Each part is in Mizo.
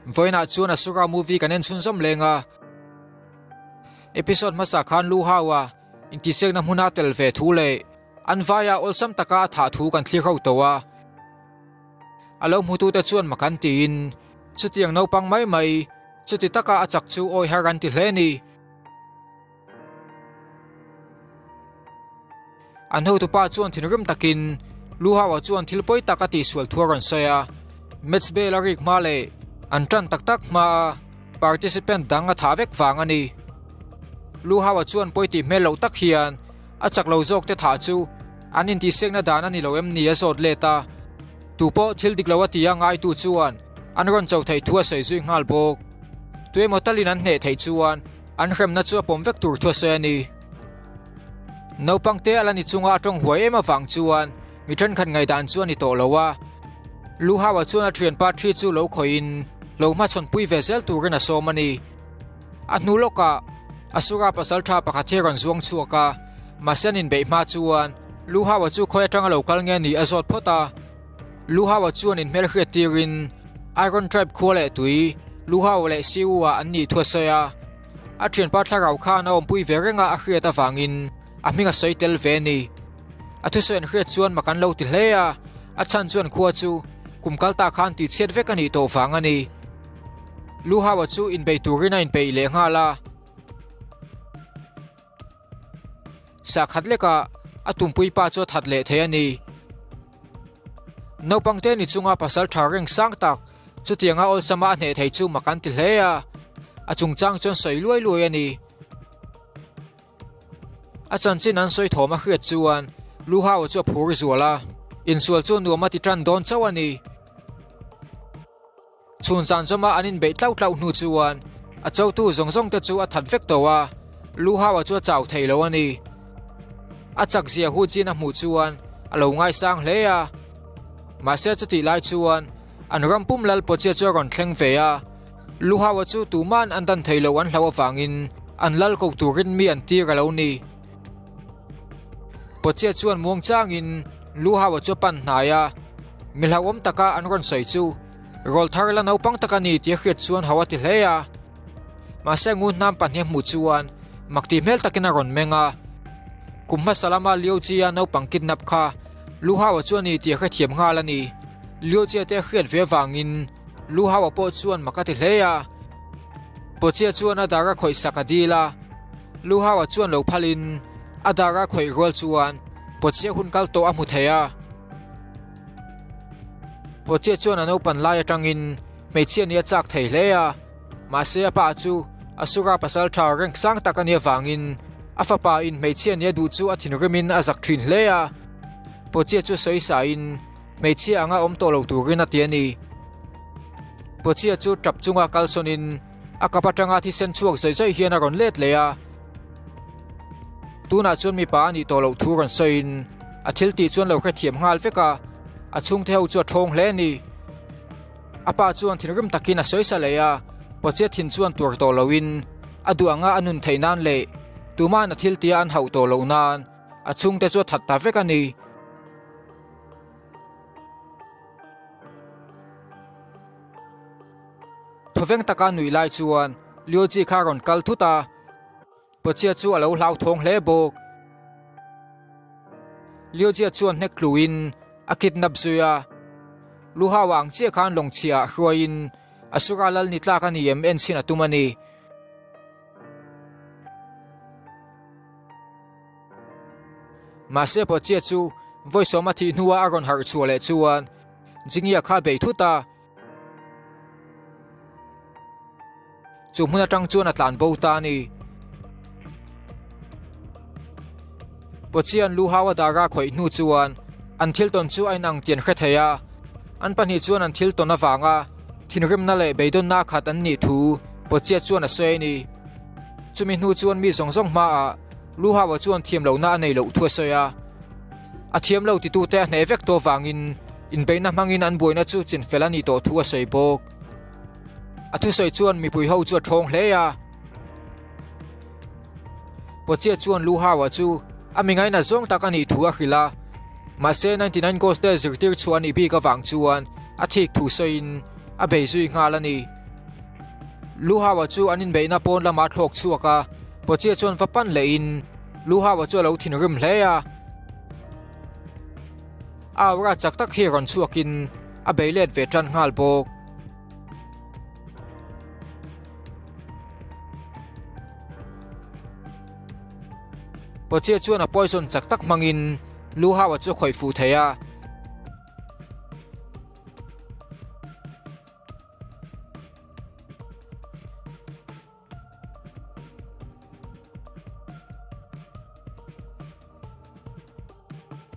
Vawiinah chuan Asura movie kan en chhunzawm leng a. Episode hmasa khan Lu Hao a intihsiakna hmuna tel ve thu leh an vaia awlsam taka a thah thu kan thlir ho tawh a. A lo hmutute chuan mak an tiin chutiang naupang mai mai chuti taka a chak chu awi har an ti hle ni. An hotupa chuan thinrim takin Lu Hao-a chuan thil pawi tak a tihsual thu a rawn sawi a, Match bell a rik hma leh an tan tak tak hmaa participant dang a thah vek vang a ni. Lu Hao-a chuan pawi tih hmel loh tak hian a chak lo zawk te thah chu an intihsiakna dan a ni lo em ni a zawt let a, tupawh thil dik lo a ti a ngaitu chuan an rawn cho theih thu a sawi zui nghal bawk. Tuemaw talin an hneh theih chuan An hremna chu a pawm vek tur thu a sawi a ni. Naupang te a la ni chunga a tawng huai em avang chuan mi thenkhat ngaihdan chu a ni tawh lo a. Lu Hao-a chuan a thianpa thi chu lo khawihin lo hmachhawn pui ve zel turin a sawm a ni. A hnu lawkah Asura pasaltha pakhat hi a rawn zuang chhuak a, mahse an inbeih hma chuan Lu Hao-a chu khawi atanga lo kal nge ni a zawt phawt a. Lu Hao-a chuan inhmelhriat tirin Iron Tribe khua leh tui Lu Hao leh Siu-a an nih thu a sawi a. A thianpa thlarau khan a awmpui ve reng a a hriat avangin a hming a sawi tel ve a ni. A thusawi an hriat chuan mak an lo ti hle a, a chhan chuan khua chu kum kal ta khan tihchhiat vek a nih tawh vang a ni. Lu Hao-a chu inbei turin a inpeih leh nghal a. Sakhat lekah a tumpui pa chu a that leh thei a ni. Naupang te ni chunga pasal tha reng sang tak chutianga awlsama a hneh thei chu mak an ti hle a, a chungchang chuan sawi luai luai a ni. A chanchin an sawi thawm a hriat chuan Lu Hao chu a phur zual a, insual chu nuam a ti tan dawn chauh a ni. Chhun zan zawma an inbeih tlauh tlauh hnu chuan a chotu zawng zawng te chu a that vek tawh a, Lu Hao-a chu a chau thei lo a ni. A chak zia Hu Jin a hmuh chuan a lo ngaisang hle a. Mahse chutih lai chuan an ram pum lal pawchia chu a rawn thleng ve a, Lu Hao-a chu tuman an dan thei lo an hlauh avangin an lal ko turin mi an tir a lo ni. Pawchia chuan muang changin Lu Hao-a chu a pan hnai a, mi hlauhawm taka an rawn sawi chu Rawl thar la naupang tak a ni tih a hriat chuan ho a ti hle a. Mahse ngun hnam pahnih a hmuh chuan mak tih hmel takin a rawn meng a. Kum hmasa lama Liu Jia naupang kidnap kha Lu Hao-a chu a ni tih a hrethiam nghal a ni. Liu Jia te a hriat ve avangin Lu Hao-a pawh chuan mak a ti hle a. Pawchia chuan a dar a khawih sak a dil a. Lu Hao-a chuan lo phalin a dar a khawih rual chuan Pawchia hun kal tawh a hmu thei a. Pawchia chuan a naupan lai atangin hmeichhia nia chak thei hle a, mahse a pa chu Asura pasal tha rank sang tak a nih avangin a fapa in hmeichhia nia duh chu a thinrimin a zak thin hle a. Pawchia chu sawi sain hmeichhia anga awm tawh lo turin a ti a ni. Pawchia chu tap chunga kalsawnin a kap atanga thisen chhuak zawih zawih hian a rawn let leh a. Tunah chuan mipa a nih tawh loh thu rawn sawiin a thil tih chuan lo hrethiam nghal vek a, a chhungte ho chu a thawng hle a ni. A pa chuan thinrim takin a sawi sa leh a, Pawchia thin chuan tuar tawh loin a duh anga a nun theih nan leh tuma'n a thil tia an hauh tawh loh nan a chhungte chu a that ta vek a ni. Thawveng taka nuih lai chuan Lioji kha a rawn kal thut a. Pawchia chu a lo hlauthawng hle bawk. Liojia chuan hnek tluin a kidnap zui a. Luhau ang chiah khan lawngchhiah ah hruaiin Asura lal ni tlak a ni em en chhin a tum a ni. Mahse Pawchia chu vawi sawma thih hnuah a rawn harh chhuah leh chuan Jingia kha bei thut a. Chu hmun atang chuan a tlan bo ta a ni. Pawchian lu hau a dara khawih hnu chuan an thil tawn chu a inang tih an hre thei a. An pahnih chuan an thil tawn avanga thinrimna leh beidawnna khat an nih thu Pawchia chuan a sawi a ni. Chumi hnu chuan mi zawng zawng hmaah lu hau a chuan thiam lohna a nei loh thu a sawi a. A thiam lo titute a hneh vek tawh avangin inbeihna hmangin an buaina chu chinfel a nih tawh thu a sawi bawk. A thusawi chuan mipui ho chu a thawng hle a. Pawchia chuan Lu Hao-a chu a mi ngaina zawng tak a nih thu a hrilh a. Mahse 99 Ghost te zirtir chhuah a nih bik avang chuan a thik thu sawiin a bei zui nghal a ni. Lu Hao-a chu an inbeihna pawn lamah a thlawk chhuak a, Pochia chuan va pan lehin Lu Hao-a chu a lo thinrim hle a. A aura chak tak hi rawn chhuakin a bei let ve tan nghal bawk. Pochia chuan a poison chak tak hmangin Lu Hao-a chu a khawih fuh thei a.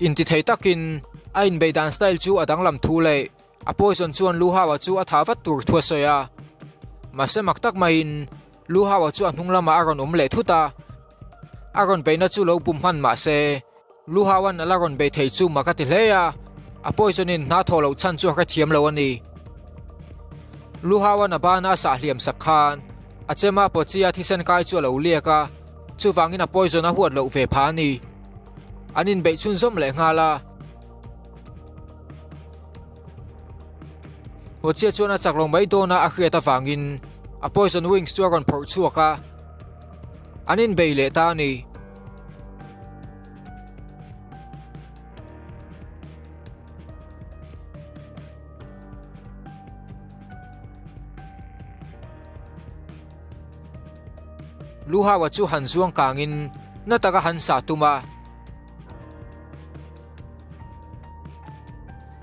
Intithei takin a inbeih dan style chu a danglam thu leh a poison chuan Lu Hao-a chu a thah vat tur thu a sawi a. Mahse mak tak maiin Lu Hao-a chu a hnung lamah a rawn awm leh thut a. A rawn beihna chu lo bum hman mahse Lu Hao-a'n a la rawn beih thei chu mak a ti hle a, a poison-in hna thawh loh chhan chu a hrethiam lo a ni. Lu Hao-a'n a bana a sah hliam sak khan a chema Pochi-a thisen kai chu a lo liak a, chuvangin a poison a huat loh ve pha a ni. An inbeih chhunzawm leh nghal a. Pochi-a chuan a chak lo mai dawn a a hriat avangin a poison wings chu a rawn phawrh chhuak a. An inbei leh ta a ni. Lu Hao-a chu han zuang kangin na taka han sah tum a.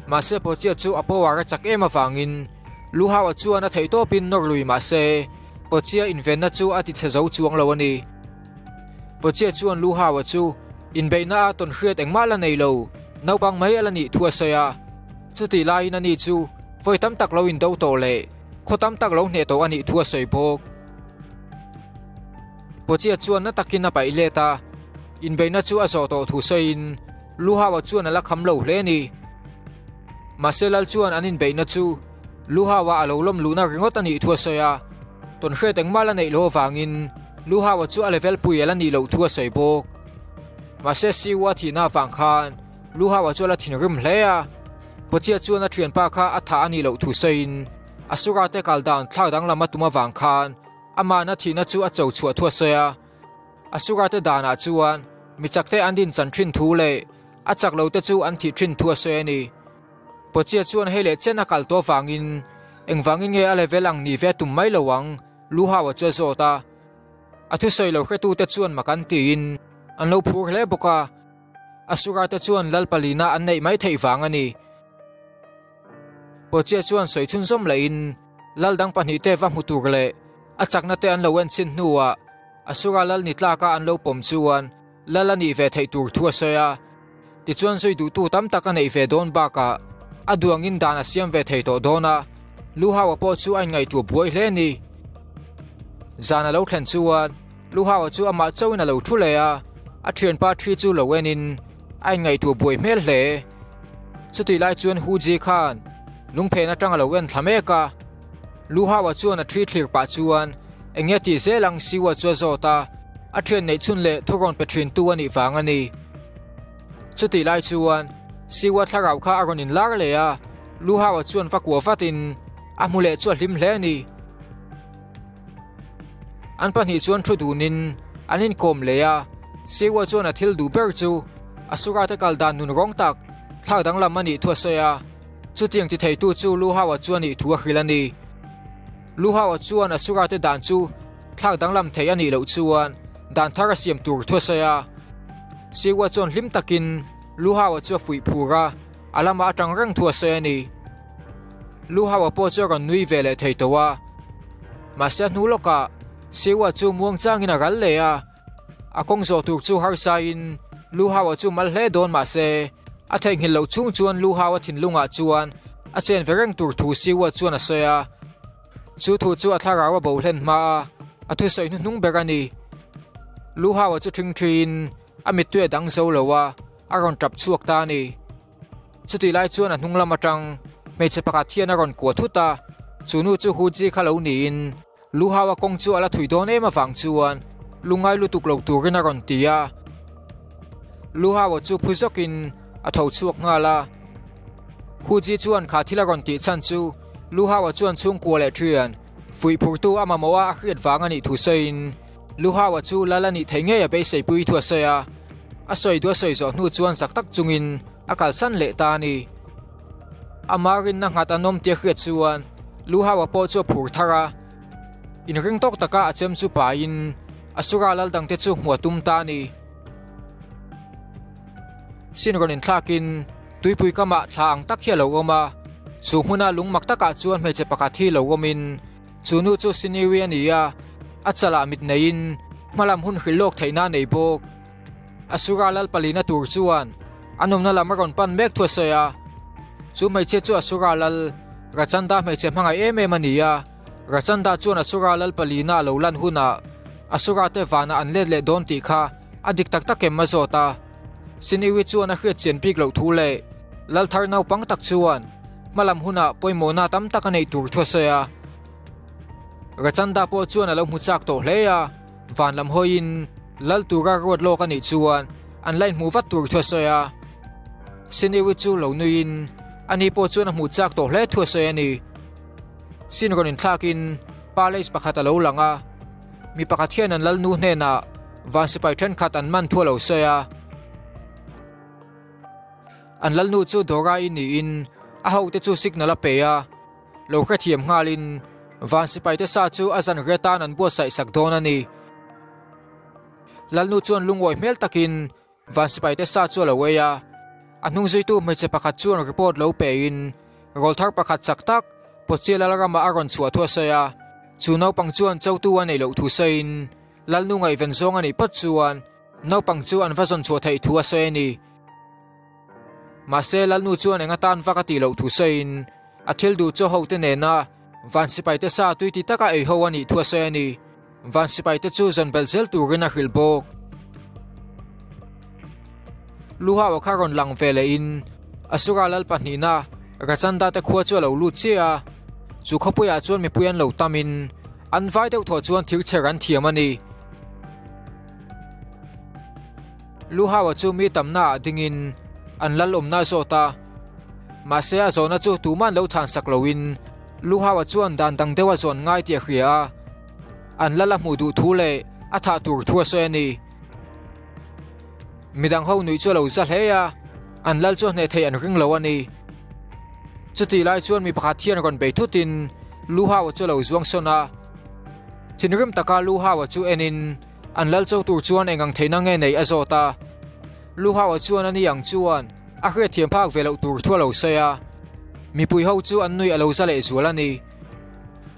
Mahse Pochia chu a power a chak em avangin Lu Hao-a chuan a theihtawpin nawr lui mahse Pochia invenna chu a tichhe zo chuang lo a ni. Pochia chuan Lu Hao-a chu inbeihna a tawn hriat engmah la nei lo, naupang mai a la nih thu a sawi a. Chutih laiin ani chu vawi tam tak lo indo tawh leh khaw tam tak lo hneh tawh a nih thu a sawi bawk. Pochia chuan na takin a paih let a, inbeihna chu a zawh tawh thu sawiin Lu Hao-a chuan a la kham lo hle a ni. Mahse Lal chuan an inbeihna chu Lu Hao-a a lo lawm luhna ringawt a nih thu a sawi a, tawnhriat engmah la neih loh avangin Lu Hao-a chu a level pui a la nih loh thu a sawi bawk. Mahse Siu-a thihna avang khan Lu Hao-a chu a la thinrim hle a, Pochia chuan a thianpa kha a thah a nih loh thu sawiin Asura te kal dan thlak danglam a tum avang khan Amahna thihna chu a cho chhuah thu a sawi a, Asura te danah chuan mi chakte an din chan thin thu leh a chak lo te chu an thih thin thu a sawi a ni. Pochia chuan hei leh chen a kal tawh avangin engvangin nge a level ang ni ve tum mai lo ang Lu Hao-a chu a zawt a. A thusawi lo hretute chuan mak an tiin an lo phur hle bawk a, Asura te chuan lal palina an neih mai theih vang a ni. Pochia chuan sawi chhunzawm lehin lal dang pahnihte va hmu tur leh a chakna te an lo en chhin hnuah Asura lal ni tlaka an lo pawm chuan lal a nih ve theih tur thu a sawi a. Tichuan zui duhtu tam tak a neih ve dawn bakah a duangin dan a siam ve thei tawh dawn a, Lu Hao-a pawh chu a inngaihtuah buai hle a ni. Zan a lo thlen chuan Lu Hao-a chu amah chauhin a lo thu leh a, a thianpa thi chu lo enin a inngaihtuah buai hmel hle. Chutih lai chuan Hu Ji khan lungphen atang a lo en thla mek a. Lu Hao-a chuan a thi thlir pah chuan eng nge tih zel ang Siwa chu a zawt a, a thian neih chhun leh thurawn pe thin tu a nih vang a ni. Chutih lai chuan Siwa thlarau kha a rawn inlar leh a, Lu Hao-a chuan va kuah vatin a hmu leh chu a hlim hle a ni. An pahnih chuan thu dunin an inkawm leh a, Siwa chuan a thil duh ber chu Asura te kal dan nun rawng tak thlak danglam a nih thu a sawi a, chutiang ti theitu chu Lu Hao-a chu a nih thu a hrilh a ni. Lu Hao-a chuan Asura te dan chu thlak danglam thei a nih loh chuan dan thar a siam tur thu a sawi a. Siwa chuan hlim takin Lu Hao-a chu a fuih phur a, a lamah atang reng thu a sawi a ni. Lu Hao-a pawh chu a rawn nui ve leh thei tawh a. Mahse a hnu lawkah Siwa chu muang changin a ral leh a, a kawng zawh tur chu harsain Lu Hao-a chu mal hle dawn mahse a theihnghilh loh chhung chuan Lu Hao-a thinlungah chuan a chen ve reng tur thu Siwa chuan a sawi a. Chu thu chu a thlarau a bo hlen hma a, a thusawi hnuhnung ber a ni. Lu Hao-a chu ṭhing ṭhiin a mittui a dang zo lo a, a rawn ṭap chhuak ta a ni. Chutih lai chuan a hnung lam atang hmeichhe pakhat hian a rawn kuah thut a, chu nu chu Hu Ji kha lo niin Lu Hao-a kawng chu a la thui dawn em avang chuan lungngai lutuk lo turin a rawn ti a. Lu Hao-a chu phu zawkin a tho chhuak nghal a. Hu Ji chuan kha thil a rawn tih chhan chu Lu Hao-a chuan chhungkua leh thian. Fuih phurtu a mamawh a a hriat vang a nih thu sawiin Luhaua chu lal a nih theih ngei a beiseipui thu a sawi a. A sawi duh a sawi zawh hnu chuan zak tak chungin a kalsan leh ta a ni. Ama rinna nghat an awm tia hriat chuan Luhaua pawh chu a phur thar a. Inring tawk taka a chem chu paiin Asura lal dangte chu hmu a tum ta a ni. Sin rawn inthlakin tuipui kamah thla ang tak hi a lo awm a, chu hmuna lung mak takah chuan hmeichhe pakhat hi lo awmin chu nu chu Siniwi a ni a, a chalah mit neiin hmalam hun hrilh lawk theihna a nei bawk. Asura lal palina tur chuan an awmna lam a rawn pan mek thu a sawi a, chu hmeichhia chu Asura lal Rachanda hmeichhe hmangaih em em a ni a, Rachanda chuan Asura lal palina a lo lan hunah Asura te vanah an let leh dawn tih kha a dik tak tak em a zawt a. Siniwi chuan a hriat chian bik loh thu leh lal thar naupang tak chuan hmalam hunah pawimawhna tam tak a neih tur thu a sawi a. Rachanda pawh chuan a lo hmu chak tawh hle a, van lam hawiin lal tura ruat lawk a nih chuan an la inhmuh vat tur thu a sawi a. Siniwi chu lo nuiin ani pawh chuan a hmuh chak tawh hle thu a sawi a ni. Sin rawn inthlakin palace pakhat a lo lang a, mi pakhat hian an lalnu hnenah van sipai thenkhat an man thu a lo sawi a. An lalnu chu Dora-i niin a hote chu signal a pe a, lo hrethiam nghalin van sipaite sa chu a zan riat tan an buatsaih sak dawn a ni. Lalnu chuan lungawi hmel takin Van sipaite sa chu a lo ei a, a hnung zuitu hmeichhe pakhat chuan report lo pein rawlthar pakhat chak tak Pawchia Lalrama a rawn chhuah thu a sawi a, chu naupang chuan chotu a neih loh thu sawiin Lalnu ngaihven zawng a nih phawt chuan naupang chu an va zawn chhuah theih thu a sawi a ni. Mahse Lalnu chuan eng atan vak a tih loh thu sawiin a thil duh chaw hote nena van sipaite sa tui ti taka ei ho a nih thu a sawi a ni. Van sipaite chu zawn belh zel turin a hrilh bawk. Luhaua kha rawn lang ve lehin Asura lal pahnihna Rachanda te khua chu a lo lut chiah a, chu khawpuiah chuan mipui an lo tamin an vai deuh thawh chuan thir chher an thiam a ni. Luhaua chu mi tamnaah dingin an lal awmna a zawt a, mahse a zawhna chu tuman lo chhansak loin Luhaua chuan dan dang deuha zawn ngai tih a hria a. An lal a hmuh duh thu leh a thah tur thu a sawi a ni. Midang ho nuih chu a lo za hle a, an lal chu a hneh theih an ring lo a ni. Chutih lai chuan mi pakhat hian rawn bei thutin Lu Hao-a chu a lo zuang sawn a. Thinrim taka Lu Hao-a chu enin an lal cho tur chuan eng ang theihna nge nei a zawt a. Lu Hao-a chuan a ni ang chuan a hriatthiam phak ve loh tur thu a lo sawi a. Mipui ho chu an nuih a lo za lehzual a ni.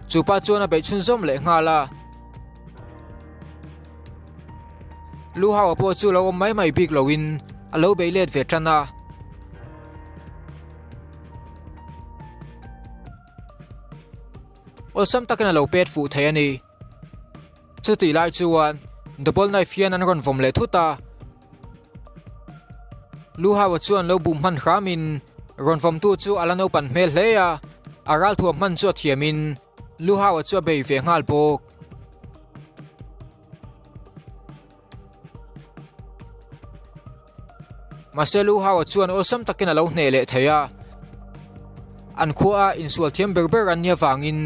Chu pa chuan a beih chhunzawm leh nghal a. Lu Hao pawh chu lo awm mai mai bik loin a lo bei let ve tan a. Awlsam takin a lo pet fuh thei a ni. Chutih lai chuan double knife hian an rawn vawm leh thut a. Lu Hao chuan lo bum hman hramin rawn vawmtu chu a la naupan hmel hle a, a ralthuam hman chu a thiamin Lu Hao chu a bei ve nghal bawk. Mahse Lu Hao chuan awlsam takin a lo hneh leh thei a, an khua a insual thiam ber ber an nih avangin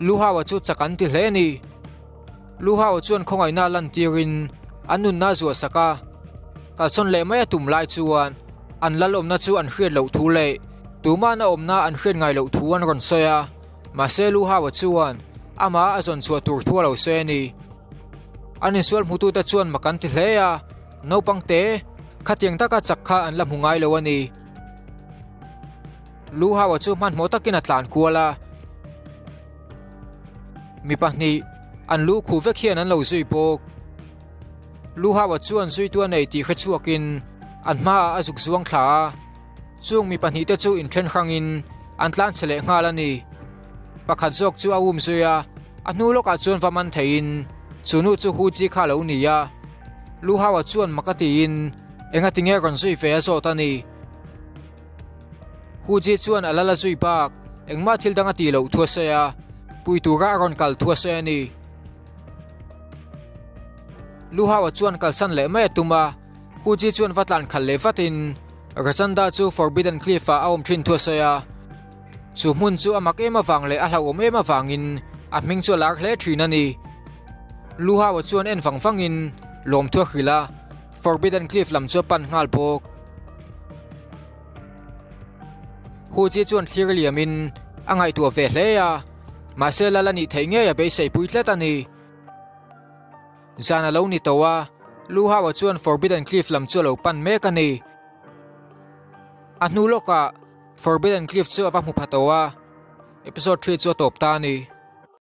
Lu Hao chu chak an ti hle a ni. Lu Hao chuan khawngaihna lantirin an nunna a zuah sak a, kalsawn leh mai a tum lai chuan an lal awmna chu an hriat loh thu leh tumahna awmna an hriat ngai loh thu an rawn sawi a, mahse Lu Hao chuan amah a zawn chhuah tur thu a lo sawi a ni. An insual hmutute chuan mak an ti hle a, naupang te khatiang taka chak kha an la hmu ngai lo a ni. Lu Hao chu hmanhmawh takin a tlan kual a. Mi pahnih an lu khuh vek hian an lo zui bawk. Lu Hao chuan zuitu a nei tih hre chhuakin an hmaah a zuk zuang thla a. Chung mi pahnihte chu inthen hrangin an tlan chhe leh nghal a ni. Pakhat zawk chu a um zui a, a hnu lawkah chuan va man theiin chu nu chu Hu Ji kha a lo ni a. Lu Hao chuan mak a tiin enga tinge rawn zui ve a zawt a ni. Hu Ji chuan a lal a zui bak engmah thil dang a tih loh thu a sawi a, pui tura a rawn kal thu a sawi a ni. Lu Hao chuan kalsan leh mai a tum a, Hu Ji chuan va tlan khalh leh vatin Rachanda chu Forbidden Cliff ah a awm thin thu a sawi a. Chu hmun chu a mak em avang leh a hlauhawm em avangin A hming chu a lar hle thin a ni. Lu Hao-a chuan en vang vangin lawmthu a hrilh a, Forbidden Cliff lam chu a pan nghal bawk. Hu Ji chuan thlir liamin a ngaihtuah ve hle a, mahse lal a nih theih ngei a beisei pui tlat a ni. Zan a lo ni tawh a, Lu Hao-a chuan Forbidden Cliff lam chu a lo pan mek a ni. A hnu lawkah Forbidden Cliff chu a va hmu pha tawh a, episode 3 chu a tawp ta a ni.